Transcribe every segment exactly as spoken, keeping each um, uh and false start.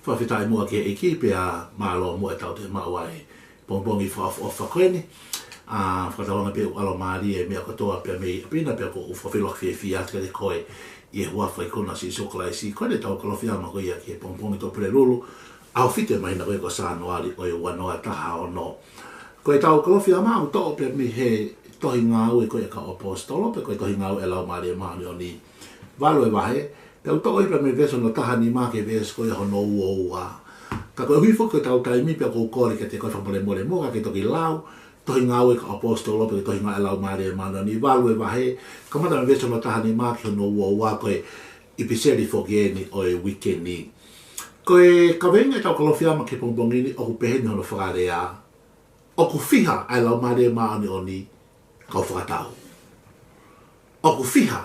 Fakafetaʻi muʻa ki he ʻEiki pea mālō muʻa ʻetau toe maʻu ʻa e pongipongi fakaʻofoʻofa ko eni. ʻA, fakatauange pē ʻoku ʻalomālie e meʻa kotoa pea mei ʻapi na pea ʻoku ou fakafeʻiloaki fiefia atu kiate koe ʻi he huafa ikuna ʻo Sīsū Kalaisi. Ko eni ʻetau Kalofiama ko ia ki he pongipongi Tupulelulu, ʻaho fitu e māhina ko ia ko Sānuali ʻo e ua noa taha ono. Ko ʻetau Kalofiama ʻoku toʻo pē mei he Tohi Ngāue ko ia ʻa e kau ʻAposetolo, pe ko e Tohi Ngāue ʻa e Laumālie Māʻoniʻoni, valu e vahe, pea ʻoku toʻo ia pē mei he veesi hono taha nima ki he veesi ko ia hono ua ua. Ka koeʻuhi foki ko ʻetau taimi pea ʻoku ou kole kiate koe fakamolemole muʻa ke toki lau Tohi Ngāue ʻa e kau ʻAposetolo pe ko e Tohi Ngāue ʻa e Laumālie Māʻoniʻoni, valu e vahe, kamata mei he veesi hono taha nima ki hono ua ua, ko e ʻipiseli foki eni ʻo e uike ni. Ko e kaveinga ʻetau Kalofiama ki he pongipongi ni ʻoku peheni hono fakalea: ʻOku fiha ʻa e Laumālie Māʻoniʻoni, kau fakatau. ʻOku fiha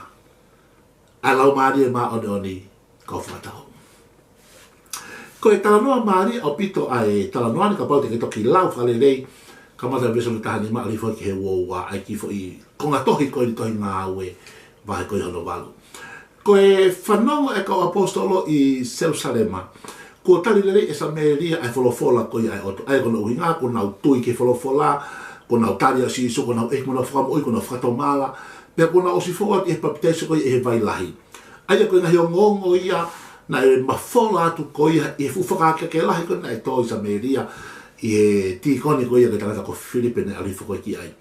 ʻa e Laumālie Māʻoniʻoni, kau fakatau. Ko e talanoa mālie ʻaupito ʻa e talanoa ni kapau te ke toki lau fakalelei, kamata veesi hono taha nima ʻalu hifo ki he ua ua, ʻa e kiʻi foʻi konga tohi ko eni Tohi Ngāue, vahe ko ia hono valu. Ko e fanongo ʻa e kau ʻAposetolo ʻi Selusalema, kuo tali lelei ʻe Samēlia ʻa e folofola ko ia ʻa e ʻOtua, ʻa ia ko hono ʻuhinga kuo nau tui ki he folofola, kuo nau tali ʻa Sīsū ko honau ʻEiki mo honau Fakamoʻui, kuo nau fakatomala, pea kuo nau ʻosi fou atu ʻi he papitaiso ko ia ʻi he vai lahi. ʻA ia ko e ngaahi ongoongo ia naʻe mafola atu ko ia ʻi he fuʻu fakaakeake lahi ko ia naʻe tō ʻi Samēlia ʻi he tīkoni ko ia ko e tangata ko Filipe naʻe ʻalu hifo ko ia ki ai.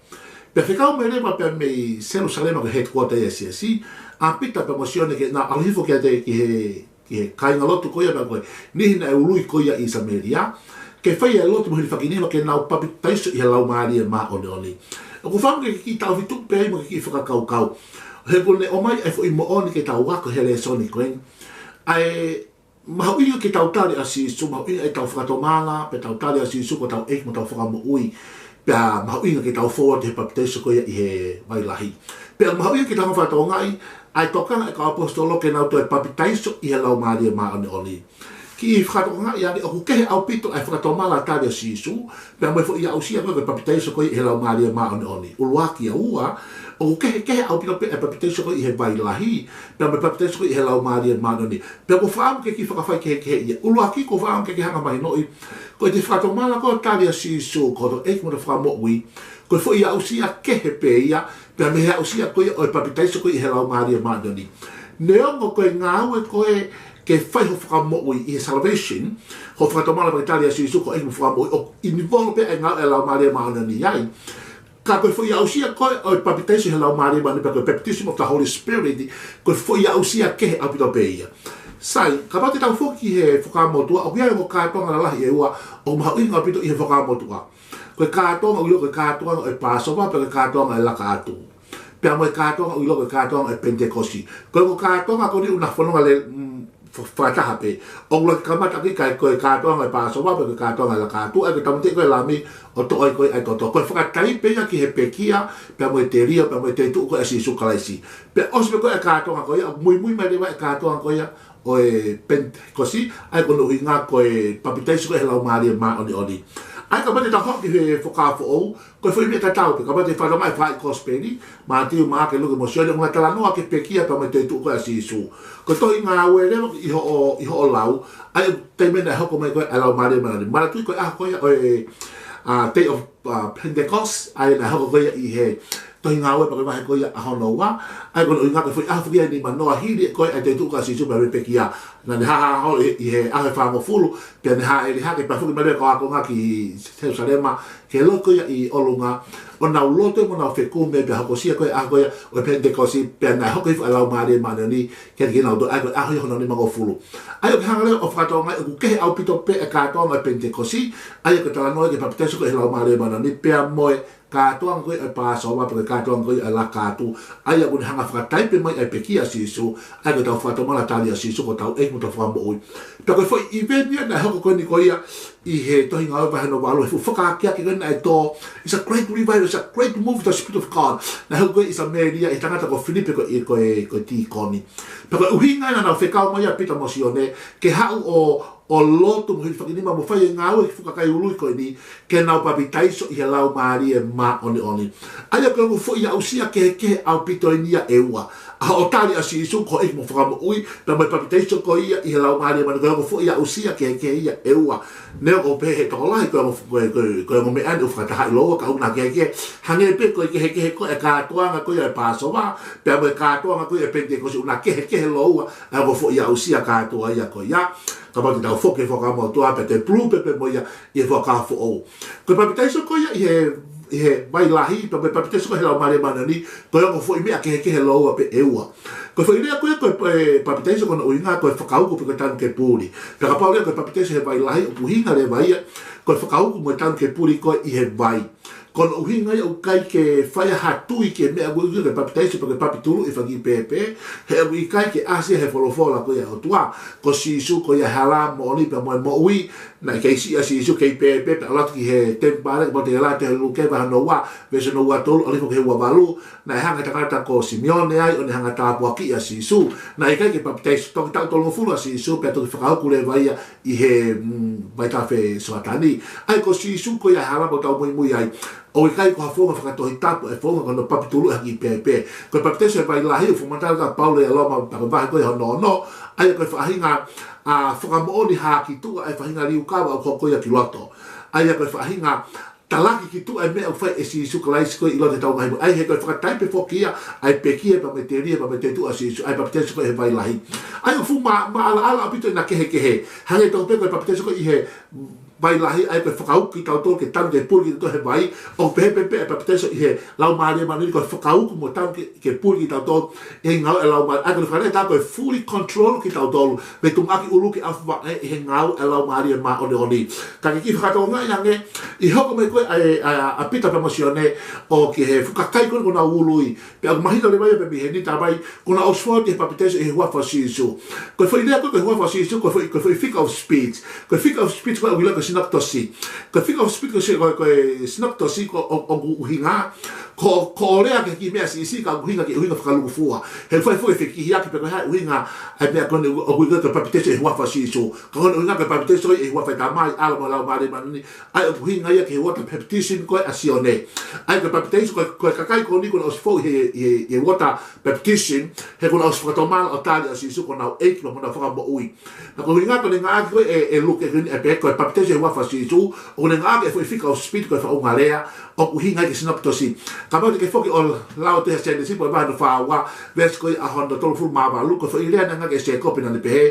Pea fekau mai leva pea mei Selusalema ko e headquarter ia ʻa e siasi, ʻa Pita pea mo Sione ke nau ʻalu hifo kiate, ki he, ki he kāingalotu ko ia pea ko e niʻihi naʻe ului ko ia ʻi Samēlia, ke fai ʻa e lotu mo e hilifakinima ke nau papitaiso ʻi he Laumālie Māʻoniʻoni. ʻOku ou fakaʻamu ke ke kiʻi taʻofi tuku pē ai mo ke kiʻi fakakaukau, he kuo ne ʻomai ʻa e foʻi moʻoni ke tau ako he lēsoni ko eni. ʻA e mahuʻinga ke tau tali ʻa Sīsū, mahuʻinga ʻetau fakatomala, pea tau tali ʻa Sīsū ko hotau ʻEiki mo hotau Fakamoʻui, pea mahuʻinga ke tau fou atu he papitaiso ko ia ʻi he vai lahi. Pea mahuʻinga ke tau hanga ʻo fakatokangaʻi ʻa e tokanga ʻa e kau ʻAposetolo ke nau toe papitaiso ʻi he Laumālie Māʻoniʻoni. Kiʻi fakatokangaʻi ange ʻoku kehe ʻaupito ʻa e fakatomala tali ʻa Sīsū, pea mo e foʻi aʻusia ko ia ko e papitaiso ko ia ʻi he Laumālie Māʻoniʻoni. ʻUluaki. ʻA ua, ʻoku kehekehe ʻaupito pē ʻa e papitaiso ko ia ʻi he vai lahi, pea mo e papitaiso ko ia ʻi he Laumālie Māʻoniʻoni. Pea ʻoku ou fakaʻamu ke kiʻi fakafaikehekeheʻi ia. ʻUluaki, ʻoku ou fakaʻamu ke ke hanga ʻo mahinoʻi, ko e fakatomala ko ia tali ʻa Sīsū ko hoto ʻEiki mo hoto Fakamoʻui, ko e foʻi aʻusia kehe pē ia pea mei he aʻusia ko ia ʻo e papitaiso ko ia ʻi he Laumālie Māʻoniʻoni. Neongo ko e ngāue ko ē ke fai ho fakamoʻui ʻi he salvation, ho fakatomala pea ke tali ʻa Sīsū ko e ʻEiki mo e Fakamoʻui, ʻoku involve pē ʻa e ngāue ʻa e Laumālie Māʻoniʻoni ai. Ka ko e foʻi aʻusia ko ē ʻo e papitaiso ʻi he Laumālie Māʻoniʻoni, pe ko e baptism of the Holy Spirit, ko e foʻi aʻusia kehe ʻaupito pē ia. Sai, kapau te tau foki ki he Fuakava Motuʻa, ʻoku ʻi ai e ongo kātoanga lalahi ʻe ua ʻoku mahuʻinga ʻaupito ʻi he Fuakava Motuʻa. Ko e kātoanga ʻoku ʻiloa ko e kātoanga ʻo e Pāsova, pe ko e kātoanga ʻo e Laka Atu. Pea mo e kātoanga ʻoku ʻiloa ko e kātoanga ʻo e Penitekosi. Ko e ongo kātoanga ko eni ʻoku na fononga le, mm, fa-, fakataha pē. ʻOku ʻuluaki kamata ʻaki ʻa e, ko e kātoanga ʻo e Pāsova, pe ko e kātoanga ʻo e Laka Atu, ʻa ia ko e tāmateʻi ko ē e Lami ʻo toʻo ai ko ē ʻa e toto. Ko e fakataipe ia ki he pekia, pea mo e telio, pea mo e toetuʻu ko ē ʻa Sīsū Kalaisi. Pea ʻosi pē ko ē ʻa e kātoanga ko ia, ʻoku muimui mai leva e kātoanga ko ia ʻo e Penitekosi, ʻa ia ko hono ʻuhinga ko e papitaiso ko ē ʻi he Laumālie Māʻoniʻoni. ʻA ia kapau te tau hoko ki he Fuakava Foʻou, ko e foʻi meʻa tatau pē, kapau te tau fakatokangaʻi e fā Kosipeli, Mātiu, Maʻake, Luke mo Sione, ʻoku na talanoa ki he pekia pea mo e toetuʻu ko ē ʻa Sīsū. Ko e Tohi Ngāue leva ʻi hoʻo, ʻi hoʻo lau, ʻa ia ko e taimi naʻe hoko mai ko ē ʻa e Laumālie Māʻoniʻoni. Manatuʻi ko e ʻaho ko ia ʻo e, ʻa, Day of, ʻa, Pentecost, ʻa ia naʻe hoko ko ia ʻi he Tohi Ngāue pea ko e vahe ko ia hono ua, ʻa ia ko hono ʻuhinga ko e foʻi ʻaho foki ia ʻe nimanoa hili ko ē ʻa e toetuʻu ko ē ʻa Sīsū pea mo e pekia. Naʻa ne hāhā holo ʻi, ʻi he ʻaho ʻe fāngofulu, pea ne hāʻele hake pea foki mai leva e kau ākonga ki Selusalema, ki he loki ko ia ʻi ʻolunga, ʻo nau lotu mo nau fekumi pea hokosia ko ē e ʻaho ko ia ʻo e Penitekosi, pea naʻe hoko hifo ʻa e Laumālie Māʻoniʻoni kiate kinautolu, ʻa ia ko e ʻaho ia hono nimangofulu. ʻA ia ʻoku ke hanga leva ʻo fakatokangaʻi ʻoku kehe ʻaupito pē e kātoanga ʻo e Penitekosi, ʻa ia ko e talanoa ki he papitaiso ko ē ʻi he Laumālie Māʻoniʻoni, pea mo e kātoanga ko ē ʻo e Pāsova, pe ko e kātoanga ko ē ʻo e Laka Atu, ʻa ia ʻoku ne hanga ʻo fakataipe mai ʻa e pekia ʻa Sīsū, ʻa ia ko ʻetau fakatomala tali ʻa Sīsū ko hotau ʻEiki mo hotau Fakamoʻui. Pea ko e foʻi event ia naʻe hoko ko eni ko ia ʻi he Tohi Ngāue vahe hono valu, he fuʻu fakaakeake ko ē naʻe tō, it's a great revival, it's a great move of the Spirit of God. Naʻe hoko ko ē ʻi Samēlia, ʻi he tangata ko Filipe ko e, ko e, ko e tīkoni. Pea ko e ʻuhinga ia naʻa nau fekau mai ai ʻa Pita mo Sione, ke haʻu ʻo ʻo lotu mo hilifakinima mo fai e ngāue ki he fuʻu kakai ului ko eni, ke nau papitaiso ʻi he Laumālie Māʻoniʻoni. ʻA ia ko e ongo foʻi aʻusia kehekehe ʻaupito eni ia ʻe ua. ʻa hoʻo tali ʻa Sīsū ko e ʻEiki mo e Fakamoʻui, pea mo e papitaiso ko ia ʻi he Laumālie Māʻoniʻoni, ko e ongo foʻi aʻusia kehekehe ia ʻe ua. Neongo pē he tokolahi, ko e ongo, ko e, ko e, ko e ongo meʻa ni ʻoku fakatahaʻi lōua, ka ʻoku na kehekehe. Hangē pē ko e kehekehe ko e kātoanga ko ia e Pāsova, pea mo e kātoanga ko ia e Penitekosi, ʻoku na kehekehe lōua ʻa e ongo foʻi aʻusia kātoa ia ko ia. Kapau te tau foki he Fuakava Motuʻa, pea te pulu pē pē mo ia ʻi he Fuakava Foʻou. Ko e papitaiso ko ia ʻi he, ʻi he vai lahi, pea mo e papitaiso ko ē he Laumālie Māʻoniʻoni, ko e ongo foʻi meʻa kehekehe lōua pē ʻe ua. Ko e foʻi lea ko ia ko e, e papitaiso ko hono ʻuhinga ko e fakauku pe ko e tanu ke puli. Pea kapau leva ko e papitaiso he vai lahi, ʻoku ʻuhinga leva ia ko e fakauku mo e tanu ke puli ko ē ʻi he vai. Ko hono ʻuhinga ia ʻoku ʻikai ke fai ha tui ki he meʻa ko ia ko e papitaiso pe ko e papituluʻi fanga kiʻi pēpē, he ʻoku ʻikai ke ʻasi ia he folofola ko ia ʻa e ʻOtua, ko Sīsū ko ia e hala, moʻoni pea mo e moʻui. Naʻe kei siʻi ʻa Sīsū, kei pēpē, pea ʻalu atu ki he temipale, kapau te ke ʻalu atu he Luke vahe hono ua, veesi hono ua tolu, ʻalu hifo ki he ua valu, naʻe hanga ʻe he tangata ko Simione ai ʻo ne hanga ʻo tāpuakiʻi ʻa Sīsū. Naʻe ʻikai ke papitaiso, toki taʻu tolungofulu ʻa Sīsū, pea toki fakauku leva ia ʻi he, mm, vaitafe Soatani. ʻA ia ko Sīsū ko ia e hala ʻoku tau muimui ai. ʻOku ʻikai ko ha founga fakatohitapu, ʻa e founga ko hono papituluʻi ha kiʻi pēpē. Ko e papitaiso he vai lahi, ʻoku fakamatala ʻa Paula ʻia Loma, pea ko e vahe ko ia hono ono, ʻa ia ko e faʻahinga, ʻa, fakamoʻoni hā ki tuʻa ʻa e faʻahinga liukava ʻoku hoko ia ki loto. ʻA ia ko e faʻahinga talaki ki tuʻa e meʻa ʻoku fai ʻe Sīsū Kalaisi ko ē ʻi loto ʻetau ngaahi moʻui. ʻA ia he ko e fakataipe foki ia ʻa e pekia pea mo e telia pea mo e toetuʻu ʻa Sīsū, ʻa e papitaiso ko ē he vai lahi. ʻA ia ʻoku fuʻu mā, māʻalaʻala ʻaupito ʻena kehekehe. Hangē tofu pē ko e papitaiso ko ē ʻi he vai lahi, ʻa ia ko e fakauku kitautolu ke tanu ke puli kitautolu he vai, ʻoku pehē pē pē ʻa e papitaiso ʻi he Laumālie Māʻoniʻoni ko e fakauku mo tanu ke, ke puli kitautolu ʻi he ngāue ʻa e Laumālie. ʻA ia ko e fakalea ʻe taha ko e fully control kitautolu, mei tuʻumaʻaki ʻulu ki ʻapivaʻe ʻi he ngāue ʻa e Laumālie Māʻoniʻoni. Ka ke kiʻi fakatokangaʻi ange, ʻi he hoko mai ko ē ʻa, ʻa, ʻa Pita pea mo Sione ʻo ki he fuʻu kakai ko ē kuo nau ului, pea ʻoku mahino leva ia pē mei heni tā vai, kuo nau ʻosi fou atu he papitaiso ʻi he huafa ʻo Sīsū. Ko e foʻi lea ko ē ko e huafa ʻo Sīsū, ko e foʻi, ko e foʻi figure of speech. Ko e figure of speech ko ē ʻoku ui ko e synecdoche. Ko e figure of speech ko e, ko e, ko e synecdoche ko ē ʻo, ʻoku ʻuhinga ko, ko hoʻo lea ki he kiʻi meʻa siʻisiʻi ka ʻoku ʻuhinga ki he ʻuhinga fakalūkufua. He ʻoku fai foki e fekihiaki pe ko e hā e ʻuhinga ʻa e meʻa ko eni ʻoku ui ko e papitaiso ʻi he huafa ʻo Sīsū. Ka ko hono ʻuhinga ko e papitaiso ʻi he huafa ʻo e Tamai, ʻAlo mo e Laumālie Māʻoniʻoni. ʻA ia ʻoku ʻuhinga ia ki he water baptism ko ē ʻa Sione. ʻA ia ko e papitaiso ko e, ko e kakai ko eni kuo nau ʻosi fou ʻi he, ʻi he, ʻi he water baptism, he kuo nau ʻosi fakatomala ʻo tali ʻa Sīsū ko honau ʻEiki pea mo honau Fakamoʻui. Pea ko e ʻuhinga ko ē naʻe ngāueʻaki ko ē ʻe, ʻe Luke ko eni ʻa e pē ko e papitaiso ʻi he huafa ʻo Sīsū, ʻoku ne ngāueʻaki e foʻi figure of speech ko e faʻunga lea, ʻoku ʻuhinga ia ki he synecdoche. Kapau te ke foki ʻo lau atu he Sēnesi pea vahe hono fā ua, veesi ko ia hono tolungofulu mā valu, ko e foʻi lea naʻe ngāueʻaki ʻe Sēkope naʻa ne pehē,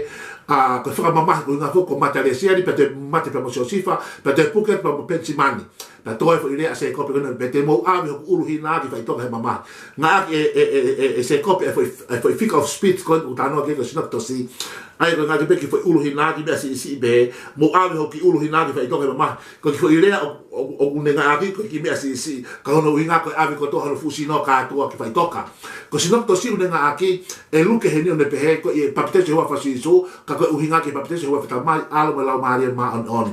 ʻa, ko e fakamamahi ko e ʻuhinga foki ko Matalesieli, pea toe mate pea mo Siosifa, pea toe puke pea mo Penisimani. Pea toe foʻi lea ʻa Sēkope ko ena, pea te mou ʻave hoku ʻulu hinā ki faʻitoka he mamahi. Ngāueʻaki ʻe, ʻe, ʻe, ʻe, ʻe Sēkope ʻa e foʻi, ʻa e foʻi figure of speech ko ē ʻoku talanoa ki ai ko e synecdoche. ʻA ia ko e ngāueʻaki pē kiʻi foʻi ʻulu hinā ki he meʻa siʻisiʻi pē, mou ʻave hoku kiʻi ʻulu hinā ki faʻitoka he mamahi. Ko e kiʻi foʻi lea ʻo, ʻo, ʻoku ne ngāueʻaki ko e kiʻi meʻa siʻisiʻi, ka hono ʻuhinga ko e ʻave kotoa hono fuʻu sino kātoa ki faʻitoka. Ko e synecdoche ʻoku ne ngāueʻaki ʻe Luke heni ʻo ne pehē ko e papitaiso ʻi he huafa ʻo Sīsū, ka ko e ʻuhinga ki he papitaiso ʻi he huafa ʻo e Tamai, ʻAlo mo e Laumālie Māʻoniʻoni.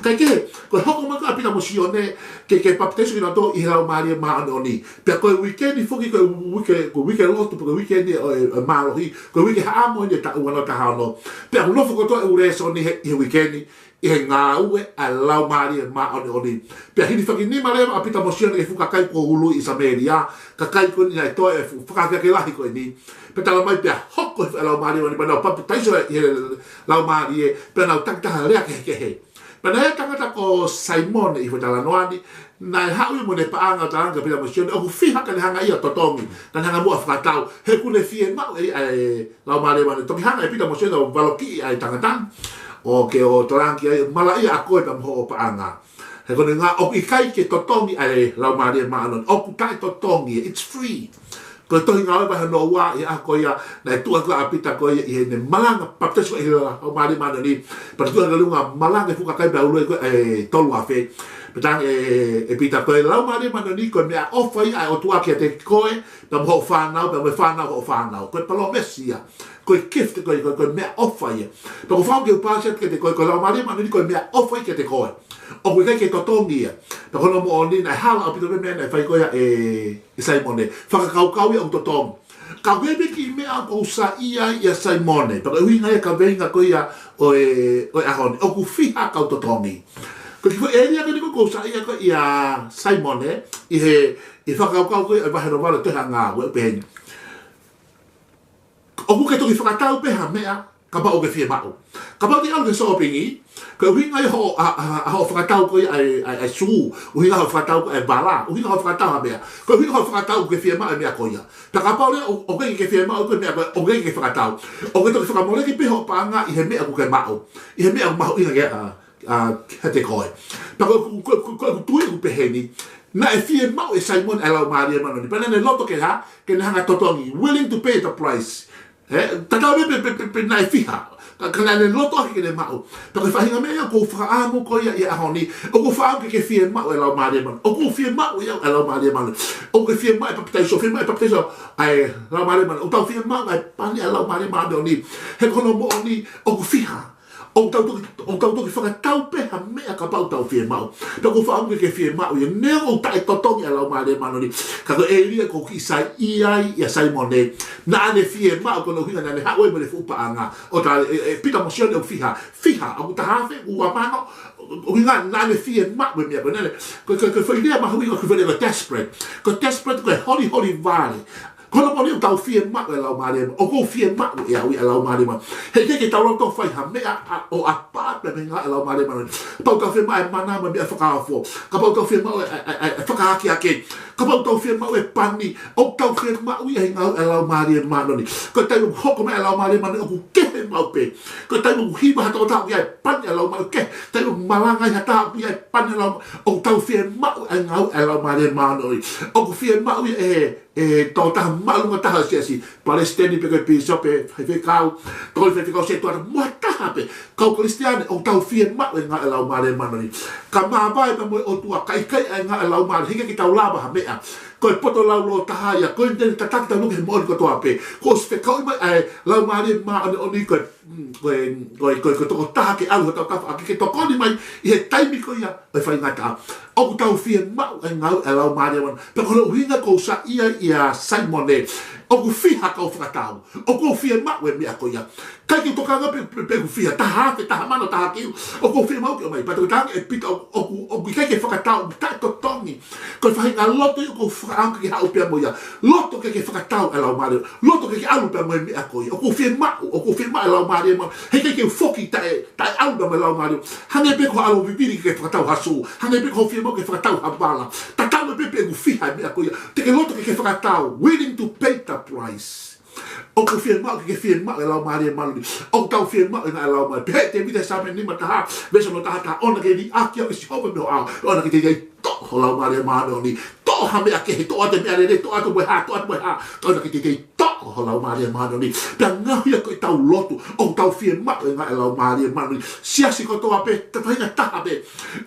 Kaekehe, ko e hoko mai ko ē ʻa Pita mo Sione ke, ke papitaiso kinautolu ʻi he Laumālie Māʻoniʻoni. Pea ko e uike ni foki, ko e uike, ko e uike lotu, pe ko e uike ni ʻo e, ʻo e mālohi, ko e uike Haʻamo eni ʻo e taʻu ua noa taha ono. Pea ʻoku nofo kotoa e ʻū lēsoni he, he uike ni ʻi he ngāue ʻa e Laumālie Māʻoniʻoni. Pea hilifakinima leva ʻa Pita mo Sione ki he fuʻu kakai kuo ului ʻi Samēlia, kakai ko eni naʻe toe e fuʻu fakaakeake lahi ko eni. Pea talamai pea hoko e Laumālie Māʻoniʻoni, pea nau papitaiso ʻi he Laumālie, pea nau takitaha lea kehekehe. Pea naʻe ʻi ai e tangata ko Saimone ʻi he foʻi talanoa ni, naʻe haʻu ia mo ʻene paʻanga ʻo talaange kia Pita mo Sione, ʻoku fiha ka ne hanga ia ʻo totongi, ka ne hanga muʻa ʻo fakatau, he ʻoku ne fiemaʻu ʻe ia ʻa e Laumālie Māʻoniʻoni. Toki hanga ʻe Pita mo Sione ʻo valokiʻi ʻa e tangata ni, ʻo ke ʻo talaange ki ai, malaʻia ʻa koe pea mo hoʻo paʻanga. He ko hono ʻuhinga ʻoku ʻikai ke totongi ʻa e Laumālie Māʻoniʻoni. ʻOku taʻetotongi, it's free. Ko e tohi Ngāue vahe hono ua, ʻi he ʻaho ko ia naʻe tuʻu atu ai ʻa Pita ko ia ʻi heʻene malanga papitaiso ʻi he Laumālie Māʻoniʻoni. Pea tuʻu atu ki ʻolunga malanga e fuʻu kakai pea ului ko ē ʻe tolu afe. Pea talaange ʻe, ʻe Pita, ko e Laumālie Māʻoniʻoni ko e meʻaʻofa ia ʻa e ʻOtua kiate koe, pea mo hoʻo fānau, pea mo e fānau hoʻo fānau. Ko e palōmesi ia. Ko e gift, ko e, ko e, ko e meʻaʻofa ia. Pea ʻoku ou fakaʻamu ke u paasi atu kiate koe, ko e Laumālie Māʻoniʻoni ko e meʻaʻofa ia kiate koe. ʻOku ʻikai ke totongi ia. Pea ko hono moʻoni naʻe hala ʻaupito pē meʻa naʻe fai ko ia ʻe, ʻe Saimone. Fakakaukau ia ʻoku totongi. Ka ʻoku ʻi ai pē kiʻi meʻa ʻoku ou saiʻia ai ʻia Saimone. Pea ko e ʻuhinga ia e kaveinga ko ia ʻo e, ʻo e ʻaho ni. ʻOku fiha ka u totongi. Ko e kiʻi foʻi ʻēlia ko eni ʻoku ou saiʻia ko ia ʻia Saimone, ʻi he, ʻi he fakakaukau ko ia ʻi he vahe hono valu ʻo e tohi Ngāue, ʻoku pehē ni. ʻOku ke toki fakatau pē ha meʻa kapau ʻoku ke fiemaʻu. Kapau te ke ʻalu ki he sōpingi, ko e ʻuhinga ia hoʻo, ʻa, ʻa, ʻa hoʻo fakatau ko ia ʻa e, ʻa e, ʻa e sū, ʻuhinga hoʻo fakatau ko ia ʻa e vala, ʻuhinga hoʻo fakatau ha meʻa, ko e ʻuhinga hoʻo fakatau ʻoku ke fiemaʻu e meʻa ko ia. Pea kapau leva ʻoku, ʻoku ʻikai ke ke fiemaʻu ko e meʻa ko ē, ʻoku ʻikai ke ke fakatau, ʻoku ke toki fakamolemole pē hoʻo paʻanga ʻi he meʻa ʻoku ke maʻu, ʻi he meʻa ʻoku mahuʻinga ki ai, ʻa, ʻa, kiate koe. Pea ko, ko, ko, ko, ko ʻeku tui ʻoku pehē ni, naʻe fiemaʻu ʻe Saimone ʻa e Laumālie Māʻoniʻoni. Pea naʻa ne loto ke hā, ke ne hanga ʻo totongi, willing to pay the price. Ē, tatau ai pē pe, pe, pe, pe naʻe fiha. Ka, ka naʻa ne loto ʻaki ke ne maʻu. Pea ko e faʻahinga meʻa ia ʻoku ou fakaʻamu ko ia ʻi he ʻaho ni. ʻOku ou fakaʻamu ke ke fiemaʻu e Laumālie Māʻoniʻoni. ʻOku ou fiemaʻu ia e Laumālie Māʻoniʻoni. ʻOku ke fiemaʻu e papitaiso, fiemaʻu e papitaiso ʻa e Laumālie Māʻoniʻoni. ʻOku tau fiemaʻu ʻa e pani ʻa e Laumālie Māʻoniʻoni. He ko hono moʻoni, ʻoku fiha. ʻOku tau toki, ʻoku tau toki fakatau pē ha meʻa kapau ʻoku tau fiemaʻu. Pea ʻoku ou fakaʻamu ke ke fiemaʻu ia, neongo ʻoku taʻetotongi ʻa e Laumālie Māʻoniʻoni. Ka ko e ʻēlia ʻoku ou kiʻi saiʻia ai ʻia Saimone. Naʻa ne fiemaʻu ko hono ʻuhinga naʻa ne haʻu ai mo ʻene fuʻu paʻanga. ʻO tā ē, ē, Pita mo Sione ʻoku fiha. Fiha, ʻoku taha afe, ua mano, ʻuhinga naʻa ne fiemaʻu e meʻa ko ē, naʻa ne, ko, ko, ko e foʻi lea mahuʻinga ko e foʻi lea ko e desperate. Ko e desperate ko e holiholi vale. Ko hono moʻoni ʻoku tau fiemaʻu e Laumālie Māʻoniʻoni. ʻOku ou fiemaʻu ʻe au ia e Laumālie Māʻoniʻoni. He ʻikai ke tau loto fai ha meʻa ʻo ʻapā pē mei he ngāue ʻa e Laumālie Māʻoniʻoni. Kapau ʻoku tau fiemaʻu e mana mo e meʻa fakaofo. Kapau ʻoku tau fiemaʻu e, e, e, e fakaakeake. Kapau ʻoku tau fiemaʻu e pani. ʻOku tau fiemaʻu ia he ngāue ʻa e Laumālie Māʻoniʻoni. Ko e taimi ʻoku hoko mai e Laumālie Māʻoniʻoni ʻoku kehe maʻu pē. Ko e taimi ʻoku hiva ha tokotaha ʻoku ʻi ai e pani ʻa e Laumālie, ʻoku kehe. Taimi ʻoku malanga ai ha taha ʻoku ʻi ai e pani ʻa e Laumālie. ʻOku tau fiemaʻu e ngāue ʻa e Laumālie Māʻoniʻoni. ʻOku fiemaʻu ia ʻe he, ʻe he tokotaha māʻolunga taha ʻo e siasi, palesiteni pe ko e pīsope, faifekau, tokoni faifekau, setuata, mo ha taha pē, kau Kalisitiane, ʻoku tau fiemaʻu e ngāue ʻa e Laumālie Māʻoniʻoni. Ka māvae pē mo e ʻOtua, ka ʻikai ʻa e ngāue ʻa e Laumālie, heʻikai ke tau lava ha meʻa. Ko e poto laulōtaha ia, ko eni te ne tataki kitautolu ki he moʻoni kotoa pē. Kuo ʻosi fekauʻi mai ʻa e Laumālie Māʻoniʻoni ko e Mm, ko e, ko e, ko e, ko e tokotaha ke ʻalu hotau tafaʻaki ke tokoni mai ʻi he taimi ko ia ʻo e faingataʻa. ʻOku tau fiemaʻu e ngāue ʻa e Laumālie Māʻoniʻoni. Pea ko hono ʻuhinga ʻoku ou saiʻia ai ʻia Saimone. ʻOku fiha kau fakatau. ʻOku ou fiemaʻu e meʻa ko ia. ʻIkai ke u tokanga pe, pe, pe ʻoku fiha, taha afe, taha mano, taha kilu. ʻOku ou fiemaʻu ke ʻomai. Pea toki talaange ʻe Pita ʻoku, ʻoku, ʻoku ʻikai ke fakatau, taʻetotongi. Ko e faʻahinga loto ia ʻoku ou fakaʻamu ke ke haʻu pea mo ia. Loto ke ke fakatau e Laumālie. Loto ke ke ʻalu pea mo e meʻa ko ia. ʻOku ou fiemaʻu, ʻoku ou fiemaʻu e Laumālie Māʻoniʻoni. Heʻikai ke u foki taʻe, taʻe ʻalu pea mo e Laumālie. Hangē pē ko hoʻo ʻalu ʻo vivili ke fakatau ha sū. Hangē pē ko hoʻo fiemaʻu ke fakatau ha vala. Tatau ai pē pe ʻoku fiha e meʻa ko ia. Te ke loto ke ke fakatau. Willing to pay the price. ʻOku ou fiemaʻu ke ke fiemaʻu e Laumālie Māʻoniʻoni. ʻOku tau fiemaʻu e ngāue ʻa e Laumālie. Pehē ʻe Tēvita he Saame nima taha, veesi ono taha taha, ʻoua naʻa ke liʻaki au ʻe Sihova mei ho ʻao. ʻOua naʻa ke teitei toʻo ho Laumālie Māʻoniʻoni. Toʻo ha meʻa kehe, toʻo atu e meʻa lelei, toʻo atu mo e hā, toʻo atu mo e hā. ʻOua naʻa ke teitei toʻo ho Laumālie Māʻoniʻoni. Pea ngaohi ia ko ʻetau lotu. ʻOku tau fiemaʻu e ngāue ʻa e Laumālie Māʻoniʻoni. Siasi kotoa pē, tafaʻaki taha pē.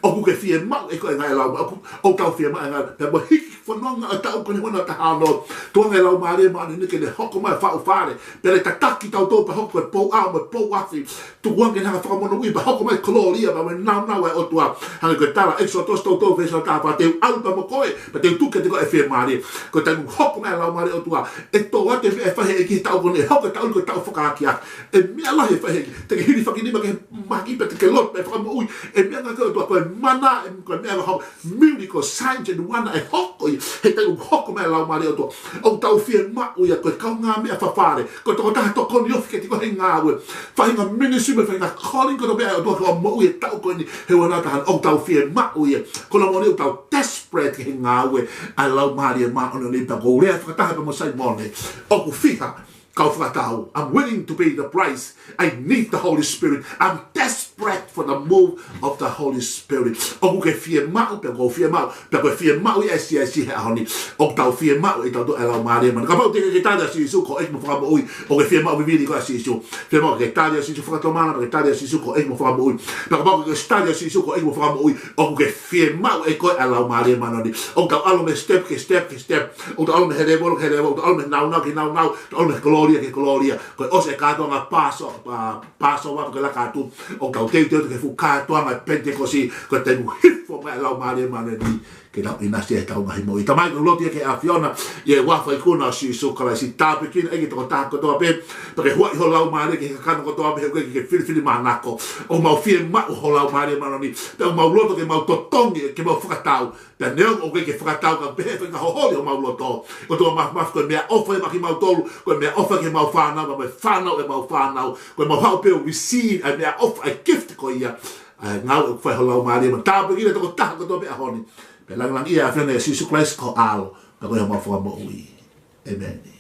ʻOku ke fiemaʻu ʻe koe e ngāue ʻa e Laumālie. ʻOku, ʻoku tau fiemaʻu e ngāue. Pea mo hiki fononga ʻo e taʻu ko eni hono taha ono. Tukuange e Laumālie Māʻoniʻoni ke ne hoko mai ʻo faʻu fale. Pea ne tataki kitautolu pea hoko ko e pou ʻao mo e pou afi. Tukuange ke ne hanga ʻo fakamonūʻia pea hoko mai e kolōlia pea mo e nāunau ʻa e ʻOtua. Hangē ko e tala ʻEkisoto tolu tolu veesi taha fā, te u ʻalu pea mo koe, pea te u tuku kiate koe ʻa e fiemālie. Ko e taimi ʻoku hoko mai e Laumālie ʻo e ʻOtua, ʻe tō atu e meʻa ʻe fai ʻe he ʻEiki he taʻu ko eni, ʻe hoko e taʻu ni ko e taʻu fakaakeake. ʻE meʻa lahi ʻe fai ʻe he ʻEiki, te ke hilifakinima ki he mahaki pea te ke lotu pea ʻe fakamoʻui. ʻE meʻa ange ko e ʻOtua, ko e mana, ʻe, ko e meʻa ange hoko, miracle, signs and wonder ʻe hoko ia he taimi ʻoku hoko mai e Laumālie ʻo e ʻOtua. ʻOku tau fiemaʻu ia ko e kaungāmeʻa fafale, ko e tokotaha tokoni ofi kiate koe he ngāue. Faʻahinga ministry mo e faʻahinga calling kotoa pē ʻa e ʻOtua ki hoʻo moʻui he taʻu ko eni he ua noa taha nima. ʻOku tau fiemaʻu ia. Ko hono moʻoni ʻoku tau desperate ki he ngāue ʻa e Laumālie Māʻoniʻoni, pea ʻoku ou lea fakataha pea mo Saimone. ʻOku fiha kau fakatau. I'm willing to pay the price. I need the Holy Spirit. I'm desperate for the move of the Holy Spirit. ʻOku ke fiemaʻu, pea ʻoku ou fiemaʻu, pea ko e fiemaʻu ia ʻa e siasi he ʻaho ni. ʻOku tau fiemaʻu ʻe tautolu e Laumālie Māʻoniʻoni. Kapau ʻoku teʻeki ke tali ʻa Sīsū ko e ʻEiki mo e Fakamoʻui, ʻoku ke fiemaʻu vivili koe ʻa Sīsū. Fiemaʻu ke tali ʻa Sīsū fakatomala, pea ke tali ʻa Sīsū ko e ʻEiki mo e Fakamoʻui. Pea kapau ʻoku ke tali ʻa Sīsū ko e ʻEiki mo e Fakamoʻui, ʻoku ke fiemaʻu ʻe koe ʻa e Laumālie Māʻoniʻoni. ʻOku tau ʻalu mei he step ki he step ki he step. ʻOku tau ʻalu mei he level ki he level. ʻOku tau ʻalu mei he nāunau ki he nāunau. ʻOku tau ʻalu mei he kolōlia ki he kolōlia. Ko e ʻosi e kātoanga Pāso-, Pā-, Passover, ko e laka atu. ʻOku tau teuteu ki he fuʻu kātoanga Pentecost, ko e taimi ʻoku hifo Fua mai e Laumālie Māʻoniʻoni ke tau ʻinasi ai heʻetau ngaahi moʻui. Tamai, ʻoku ou lotu ia ki he ʻAfiona, ʻi he huafa ikuna ʻo Sīsū Kalaisi. Tāpuekina ʻEiki e tokotaha kotoa pē, pea ke huaʻi ho Laumālie ki he kakano kotoa pē, he ʻoku ʻikai ke filifilimānako. ʻOku mau fiemaʻu ho Laumālie Māʻoniʻoni, pea ʻoku mau loto ke mau totongi, ke mau fakatau. Pea neongo ʻoku ʻikai ke fakatau, ka pehē fakahoholi homau loto. ʻOtua Māfimafi, ko e meʻaʻofa ia maʻa kimautolu, ko e meʻaʻofa ki heʻemau fānau, pea mo e fānau ʻemau fānau, ko ʻemau haʻu pē ʻo receive ʻa e meʻaʻofa, ʻa e gift ko ia, ʻa e ngāue ʻoku fai ho Laumālie Māʻoniʻoni. Tāpuekina e tokotaha kotoa pē he ʻaho ni. Pea langilangiʻia e ʻAfiona, ʻia Sīsū Kalaisi ko ho ʻAlo, pea ko homau Fakamoʻui. ʻĒmeni.